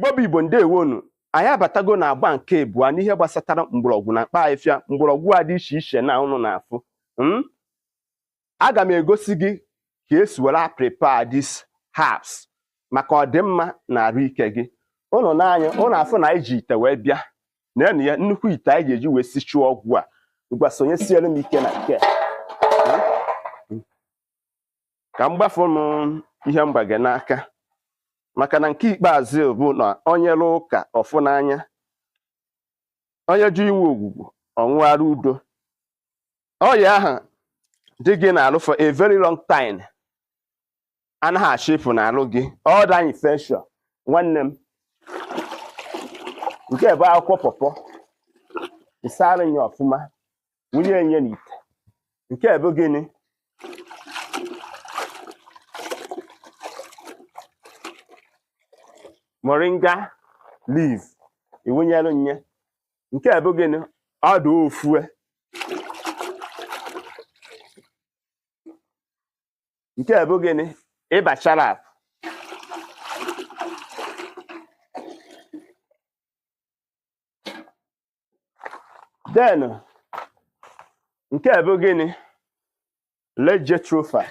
Igbo Igbo ndewonu. Anyị abatago na agba nke abụọ n'ihe gbasatara mgbọrọgwụ na mkpa ahịfịa, mgbọrọgwụ a dị iche iche na ụnụ na-afụ. Aga m egosi gị ka esi were prepare this herbs maka ọdịmma na arụ ike gị. Ụnụ n'anya ụnụ afụ na anyị ji ite wee bịa. Neenụ ya, nnukwu ite anyị ga-eji wee sichuo ọgwụ a. Ngwa, sonyesiere m ike na nke a. Ka m gbafu m ihe mgbage n'aka, maka na nke ikpeazụ bụ na onye lụ ụka ọfụ n'anya, onye ju inwe ogwugwu ọṅụgharị udo. Ọya ahụ dị gị na-alụ for a very long time anaghị achọ ịpụ n'alụ gị, all that infection. Nwanne m, nke bụ akwụkwọ pọpọ, ịsara ya ọfụma, wunye nye n'ite. Nke bụ gịnị? Moringa leaf, iwunyelu nye. Nke bụ gịnị? Ọdụ ofue. Nke bụ gịnị? Ịba sharap. Then nke bụ gịnị? Lejetrofa.